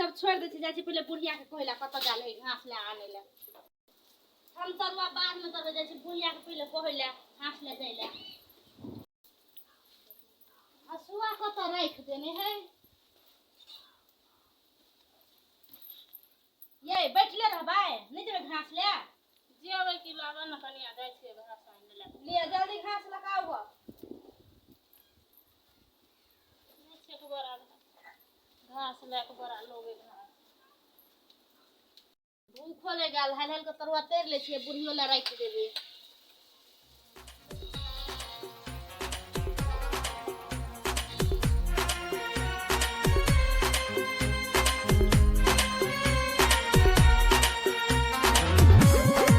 सब छोड़ि दै छै, जाइ छै पहिले बुढ़िया के कहै लए कतऽ गेल है घास लए आनै लए। हम तरुआ बादमे तरबै, जाइ छै बुढ़िया के पहिले कहै लए घास लए जाइ लए। हसुआ कतऽ राखि देने है? ये बैठले रहबै, नहि जेबै घास लए? जेबै की, लाबऽ ने कनिया, जाइ छियै घास आनै लए। लिअ जल्दी घास लऽ कऽ आउ गऽ। नहि छै एक बोरा घास लए कऽ बोरा लोगे घास। भूखो लागि गेल, हाल हाल के तरुआ तरि लै छियै, बुढ़ियो लए राखि देबै।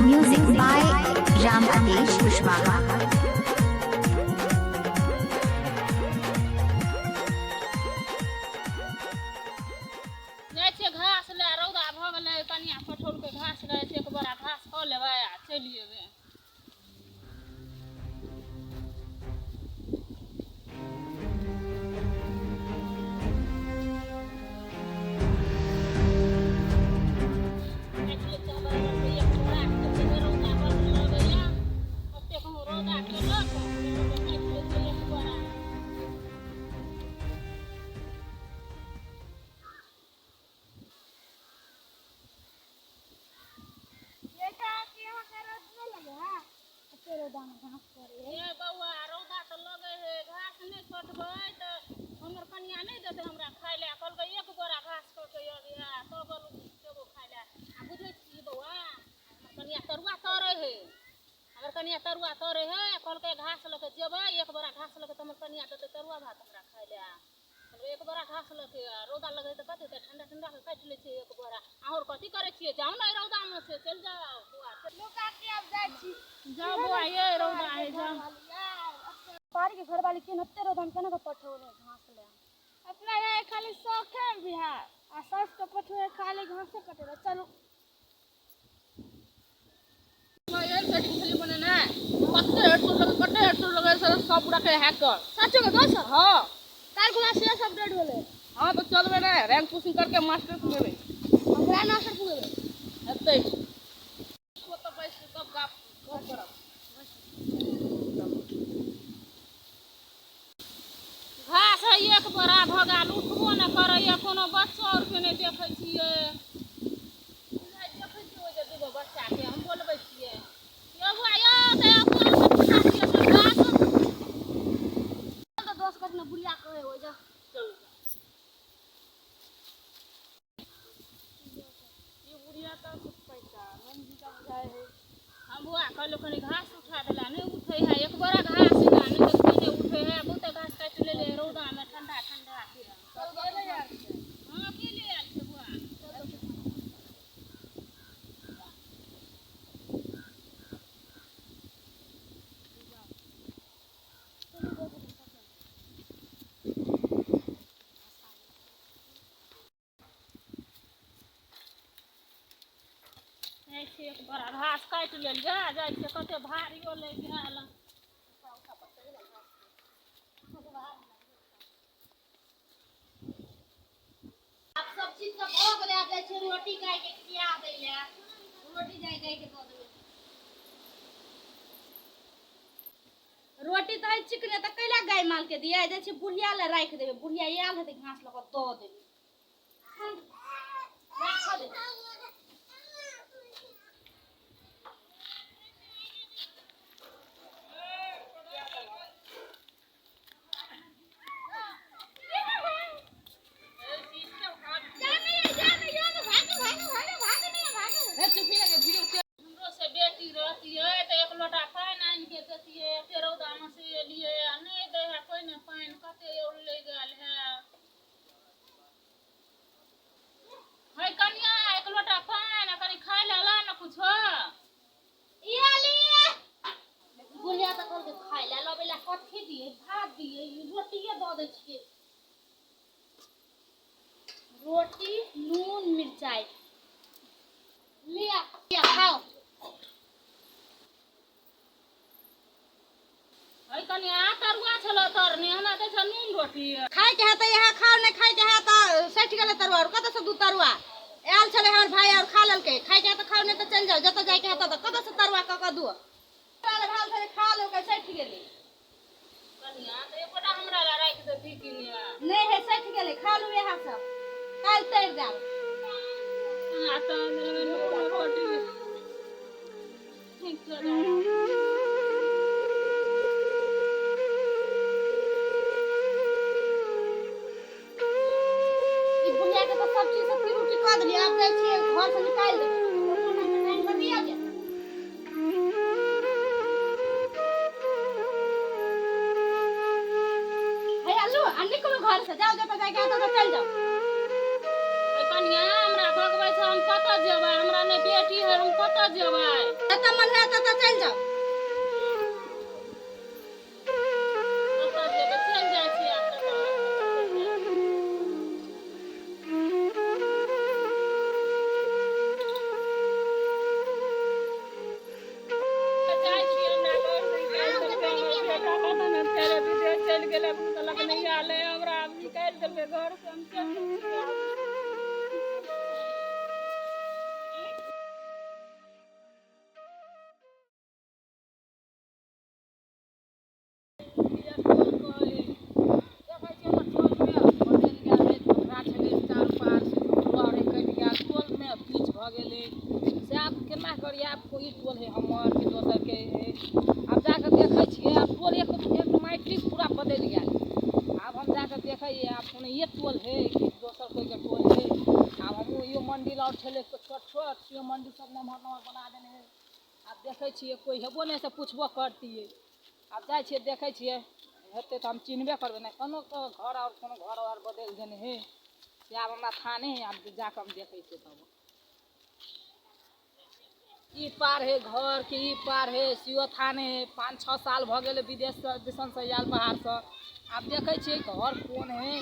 Music by Ram Adesh Kushwaha. जाइ छियै घास लए, रौदा भऽ गेलै। कनिया पठौलकै घास लए, छै एक बोरा घास कऽ लेबै आ चलि एबै। जाइ छियै तऽ बराबर से एक बोरा कते रौदा बड्ड लगैया, ओतेक हम रौदा केलक, काटि लै छियै एक बोरा। ए बौआ, रौदा तऽ लगै है, घास नहि कटबै तऽ हमर कनिया नहि देतै हमरा खाय लए। कहलकै एक बोरा घास कऽ के अबिहे तब देबो खाय लए। आ बुझै छी बौआ, हमर कनिया तरुआ तरै है, हमर कनिया तरुआ तरै है। कहलकै घास लऽ के जेबै, एक बोरा घास लऽ के, तऽ हमर कनिया देतै तरुआ भात हमरा खाय लए। कहलकै एक बोरा घास लऽ के, आ रौदा लगै तऽ कथी हेतै? ठंडा ठंडा के काटि लै छियै एक बोरा। अहाँ आओर कथी करै छियै? जाउ ने रौदामे से, चलि जाउ बौआ। जाउ बौआ, ये रौदा है, जाउ। पारी के घरवाली के एते रौदा में केना के पठौने घास ले? अपना यहाँ खाली शौक है बिहार आ सास के पठवे खाली घासे कटे। चलू। सेटिंग बनेने कते हेडशॉट लगे, कते हेडशॉट लगे सर, सब पूरा के हैक कर। सचो के दोस्त? हाँ। तार गुना से सब अपडेट होले। हाँ, तो चलबे ने रैंक पुशिंग करके मास्टर पुगेबे। हम ग्रैंड मास्टर पुगेबे। हेतै तो बैस के तब गप गप करब। घास है एक बोरा भऽ गेल, उठबो नहि करैए। कोनो बच्चो आरके नहि देखै छियै। देखै छियै ओहि जे दूगो बच्चाके, हम बोलबै छियै। यौ बौआ यौ, तऽ उठा दियौ तऽ घास। तो दोस्त कटने बुढ़िया कहे हो जा। चलू, ई बुढ़िया तऽ पैसा हम बुझाइ है। हम बौआ कहलहुँ कनि घास उठा देला, नहि उठै है। एक बोरा घास है, नहि तऽ नहि उठै है। बहुते घास काटि लेलियै रौदामे ठंडा ठंडा के। हँ, अकेले आयल छै बौआ। जाइ छियै, एक बोरा घास काटि लेलियै, जाइ छियै। कते भारियो लागि गेल। आब सब चीज तऽ भऽ गेलै, आब जाइ छियै रोटी गाय के खिया दै लए। रोटी जाय गाय के दऽ देबै। रोटी तऽ है चिकने, तऽ कैला गाय माल के दिया? जाइ छियै बुढ़िया लए राखि देबै। बुढ़िया आयल हेतै घास लऽ कऽ, दऽ देबै। राखऽ दे। हमरो से बेटी रहतियै तऽ एक लोटा पानि आनि के देतियै। एते रौदामे से एलियै आ नहि दै है कोइ ने पानि। कते और लागि गेल है। है कनिया, एक लोटा पानि आ कनि खाय लए ला ने कुछो। इहे लिए। बुढ़िया तऽ कहलकै खाय लए लबै लए। कथी दियै? भात दियै? रोटिए दऽ दै छियै, रोटी नून मिरचाइ। लिअ लिअ, खाउ। है कनिया, तरुआ छलो तरने, हमरा दै छलो। कऽ नून रोटी। खाय के है तऽ यहाँ खाओ, नहीं खाय के है तऽ सठि गेलै तरुआ। और कतऽ से दू तरुआ आयल छलै हमर भाई और खा लेलकै। खाय के है तऽ खाओ, नहीं तऽ चलि जाओ जतऽ जाय के है ततऽ। कतऽ से तरुआ कऽ कऽ दू भेल छलै, खा लेलकै, सठि गेलै। कनिया तऽ एकोटा हमरा लए राखि देती कि ने? नहीं है, सठि गेलै, खा लू इएह सब, काल्हि तरि देब। आ तऽ नून रोटी ठीक छै। ई बुढ़िया के तऽ सब चीज से पिरूटी कऽ देलियै, आब जाइ छियै घर से निकालि देबै। आनि कऽ दिअ गे। हैया लू आ निकलू घर से, जाओ जतऽ जायके है ततऽ चलि जाउ। ए कनिया, हमरा भगबै छै, हम कतऽ जेबै? हमरा नहि बेटी है, हम कतऽ जेबै? जतऽ मन है ततऽ चलि जाउ। कतऽ जेबै? चलि जाइ छियै आब कतऽ। जाइ छियै, हमरा घर से निकालि देलकै हमर बेटा, पता नहि फेर विदेश चलि गेलै, एखन तलक नहि आयल है। हमरा आब निकालि देलकै घर से, हम चलि जाइ छियै आब। देखै छियै हमर टोलमे बदलि गेल है, पोखरा छलै चारू पार से पोखरो आर कटि गेल, टोलमे बीच भऽ गेलै। से आब केना करियै? आब ई टोल है हमर कि दोसरके है? आब जाकऽ देखै छियै, आब टोल एक ऑटोमेटिक पूरा बदलि गेल। आब हम जाकऽ देखै हियै, आब कोनो ये टोल है कि दोसर कोइके टोल है। आब हमहूँ इहो मंडिल आओर छलै छोट छोट, सेहो मंडिल सब नमहर नमहर बना देने है। आब देखै छियै, कोइ हेबो नहि से पुछबो करतियै। आब जाइ छियै, देखै छियै, हेतै तऽ हम चिन्हबे करबै। नहि कोनो घर आओर कोनो घर आर बदलि देने है, से आब हमरा थाह नहि है। आब जाकऽ हम देखै छियै तब ई पार है घर कि ई पार है, सियो थाह नहि है। 5-6 साल भऽ गेलै विदेशसँ दिसनसँ आयल बाहरसँ। आब देखै छियै घर कोन है,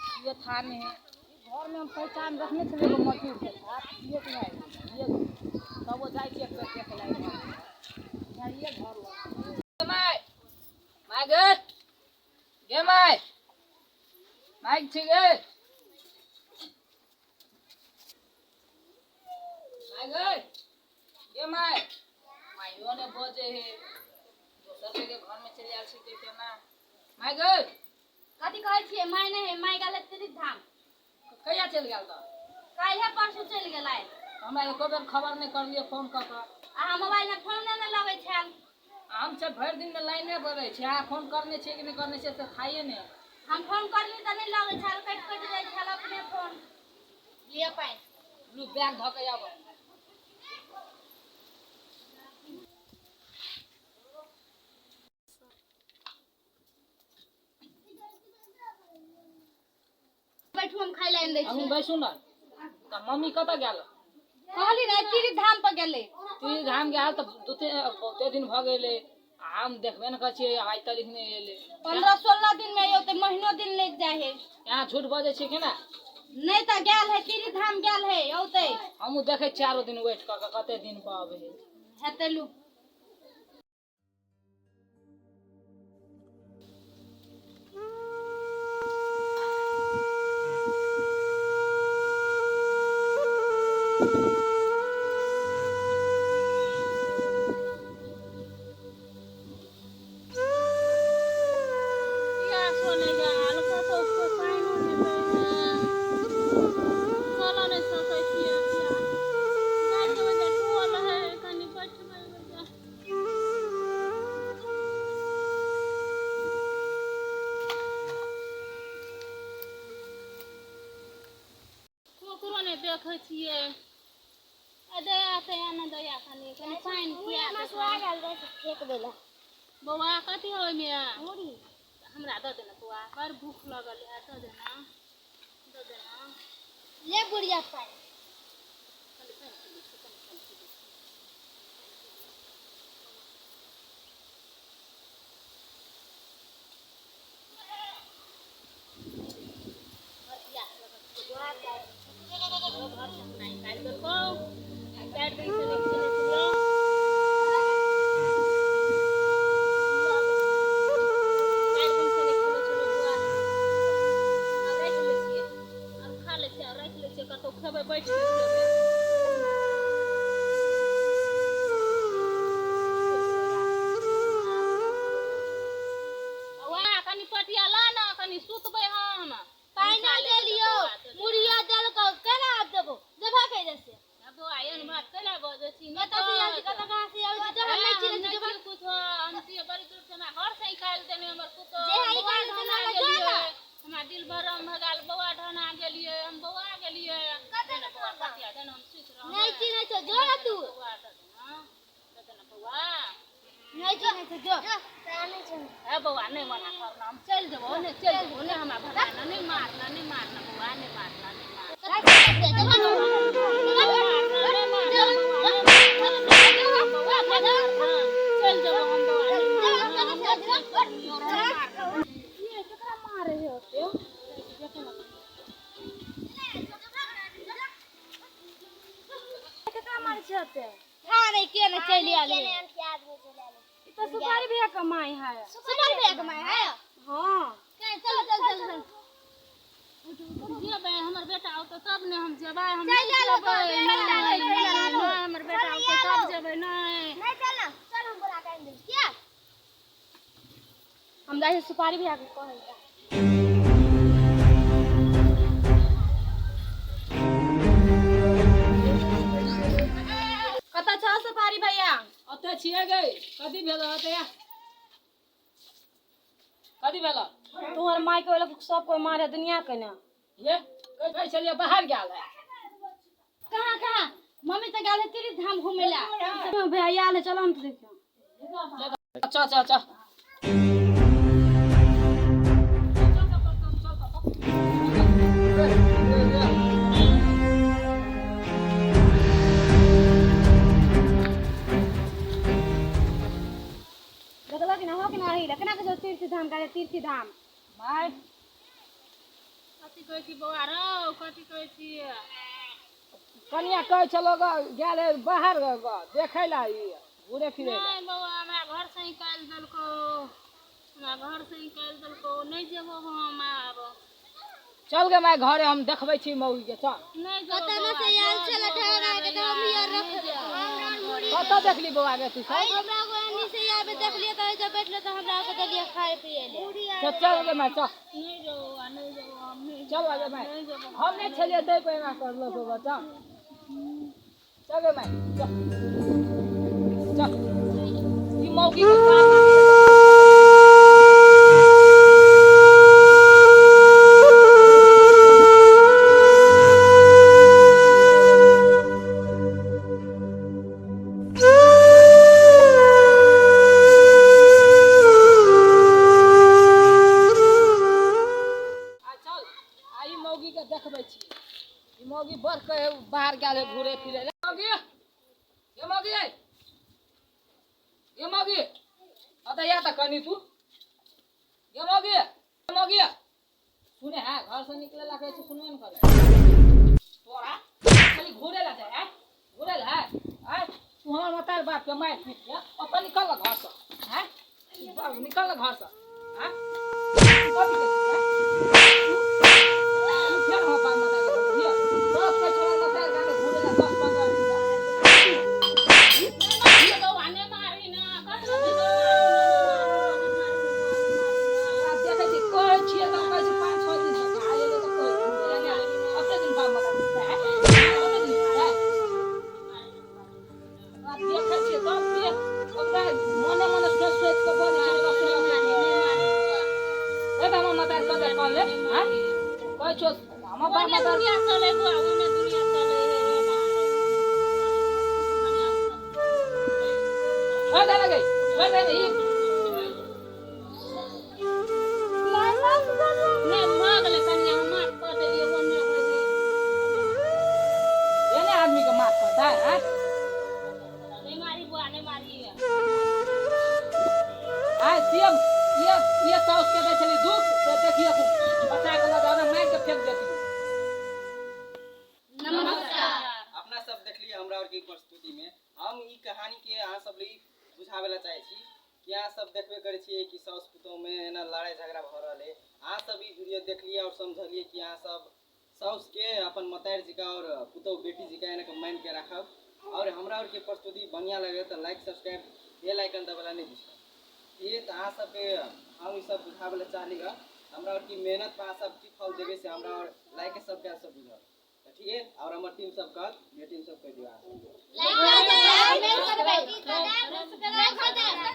सियो थाह नहि है। ई घरमे हम पहचान रखने छलियै एगो मजदूरके साथ, एक नहि ये, तब ओ जाइ छियै एक बेर देखै लए घर, ये घर लग। My my गे गे my mic छी गे my गे गे my. माइयो ने बजे है, दोसर के घर में चलि आयल छी ते केना? My गे। कथी कहै छियै? माय नहि है, माय गेलै तीर्थ धाम। कहिया चलि गेल तऽ? काल्हे परसू चलि गेलै। हमरा एको बेर खबर नहि करलियै फोन कऽ कऽ। अहाँ मोबाइल में फोन नहि ने लगै छल। हम सब भरि दिन में लाइने पर रहै छी, अहाँ फोन करने छियै कि नहि करने छियै से खाइए नहि। हम फोन करली तऽ नहि लगै छल, कटि कटि जाइ छल अपने फोन। लिअ पानि। लू बैग धऽ के आबऽ। बैठू, हम खाय लए आनि दै अहूँ छी। बैसू ने तऽ। मम्मी कतऽ गेल? कहली ने, तीर्थ धाम पर गेलै। तीर्थ धाम गेल तऽ दू तीन बहुते दिन भऽ गेलै, आ हम देखबे ने करै छियै, आइ तक नहि एलै। 15-16 दिन में औते, महीनो दिन लागि जाइ है। यहाँ झूठ बजै छियै केना? नहि तऽ गेल है, तीर्थ धाम गेल है, औते। हमहूँ देखै छियै चारो दिन वेट कऽ कऽ, कते दिन पर अबै है। हेतै, लू। पियासो नहि गेल, कतहु कोइ पानिओ नहि दै है, चलऽ नहि सकै छियै। पियास जाइ छै, ओहि जे टोल है, कनि बैठबै ओहि जे। ककरो नहि देखै छियै। आ दया तया नहि दया, कनि कनि पानि पिया दे। फेक देला। बौआ, कथी है ओहिमे? मुरही। हमरा दऽ देना बौआ, बड़ भूख लगल है, दऽ देना, दऽ देना। ले बुढ़िया पानि। कनि पानि पी लै छी, कनि पानि पी लै छी। बड़ पियास लगल छै बौआ। ओ घरसँ हमरा निकालि देलकौ। आ 4 दिन से नहि खेने छलियौ। 4 दिन से नहि खेने छलियौ बौआ। बजै छी कतऽ से आयल छी कतऽ कहाँ से आयल छी जो हम नहि चिन्है छी जो छी कुछ हम छियै बड़ी दूर से हमरा घर से निकालि देने हमर पुतोह जे है बौआ निकालि देने ढना हमरा जो गेलियै ना। हमरा दिल भरम भऽ गेल बौआ ढना गेलियै हम बौआ गेलियै कतऽ देने बौआ कतिया देने हम सुति रहबै नहि चिन्है छौ जो ना तू बौआ दे देना दे देना बौआ नहि चिन्है छौ जो हे बौआ नहि मना करना हम चलि जेबौ नहि चलि जेबौ नहि हमरा भगाना नहि मारना नहि मारना बौआ नहि मारना नहि मारना चलि जेबौ हम बौआ नहि मारना ये केकरा मारे है ओते देखे ना केकरा मारे छै ओते हाँ नहीं के नहीं चलि आयल है ई तो सुपारी भैया कमाई है सुपर भैया कमाए है हाँ चल चल चल चल जेबै हमर बेटा औतै तब ने हम जेबै हम चलि नहि आयल हो जेबै तो, नहि चलि आयल, चलि आयल। नहि हमर बेटा औतै तब जेबै नहि नहीं चलना चल हम बुला के आनि दै किया हम जाइ छी सुपारी भैया के कहै ला। कतऽ छौ सुपारी भैया ओतऽ छियै गै कथी भेल ओतऽ या कथी भेल तोहर माय के ओलक सब कोई मारे दुनिया के ने ये कहै छलियै बाहर गेल है कहाँ कहाँ मम्मी तो गेल है तीर्थ धाम घूमे ला भैया आयल है चलो हम तो देखियो अच्छा अच्छा अच्छा देखलक कि ना हो कि ना रही केना के तीर्थ धाम गेल तीर्थ धाम माय कथी कहै छी बौआ रौ कथी कहै छी कनिया कहै छलो ग गेल है बाहर ग देखै ला ई घुरे फिरे ला नहि बौआ हमरा घर से निकालि देलकौ हमरा घर से निकालि देलकौ नहि जेबौ हम आब चल गे माय घरे हम देखबै छी मौगी के चल नहि जेबौ कतऽ बौआ, से आयल जो, छल जो, ठहरा के तऽ हम यहाँ रख कतऽ देखली बौआ गे तू सब हमरा को एनी से आबे देखलिए तऽ एजा बैठले तऽ हमरा के देलिए खाए पिए ले चल चल गे माय चल नहि जेबौ बौआ नहि जेबौ हम नहि चल गे माय नहि जेबौ हम नहि छलियै तै पर एना करलो बौआ चल चल गे माय चल चल ई मौगी के साथ आ चल आ ई मौगी के देखबै छी ई मौगी बड़ कहे बाहर गेल है घुरे फिरे ला। मौगी ये मौगी ये ये मौगी अतः या तऽ कनी तू ये मौगी ये मौगी सुने है घर से निकले ला कहै छै सुनबे ने करे तोरा खाली घुरे ला जाय आय घुरे ला आय आय तू हमर मतार बाप के मारि पीट के ओतऽ निकल ला घर से आय निकल ला घर से आय कथी कहै छी आय? तू फेर हमर बाप मतार के बोलबही? तोरा कहै छौ हमर मतार गामे घुरे ला 10-15 दिन बौआ नहि मारही ना कथी कहै आब देखै छी कहै छियै तऽ कहै छै 5-6 दिन तक आ एलै तऽ कहै घुरे ला गेल ओते दिन बाप मतार के आय ओते दिन आय आब देखै छियै तब के ओकरा मने मने सोचि सोचि कऽ बजै छै ए तऽ हमर मतार कतऽ कहले आँय कहै छौ हमर बाप ओने मतार दुनिया चले बौआ ओने दुनिया चले छोड़ दे गई छोड़ दे ई नहि भऽ गेलै कनिया हम माफ कऽ देलियै ओने होइ है एने आदमी के माफ करतै आँय नहि मारी बौआ नहि मारी आँय सीएम ये ये साउस के दै छली दुख से देखिए बचा के लऽ जाओ ना मारि के फेंक देती अपना सब देखलिए हमरा और के प्रस्तुति में हम ई कहानी के अहाँ सब ले बुझावे ला चाहे छी कि अहाँ सब देखबे करै छियै कि साउस पुतोह में एना लड़ाई झगड़ा भऽ रहल है। अहाँ सब ई वीडियो देखलिए और समझलिए कि अहाँ सब साउस के अपन मतार जी का और पुतोह बेटी जी का एना के मान के राखब। और हमरा और के प्रस्तुति बढ़िया लगे तो लाइक सब्सक्राइब बेल आइकन दबेला नहीं बिसरब। ये तो अहाँ सबके हम ई सब बुझावे ला चाहली ह। हमरा और की मेहनत पर अहाँ सब की फल देबै से हमरा और लाइक सब्सक्राइब सब बुझब। ठीक है, और हमर टीम सब कहत, ये टीम सब कह दियो अहाँ सब। लाइक कर देबै, सब्सक्राइब कर देबै।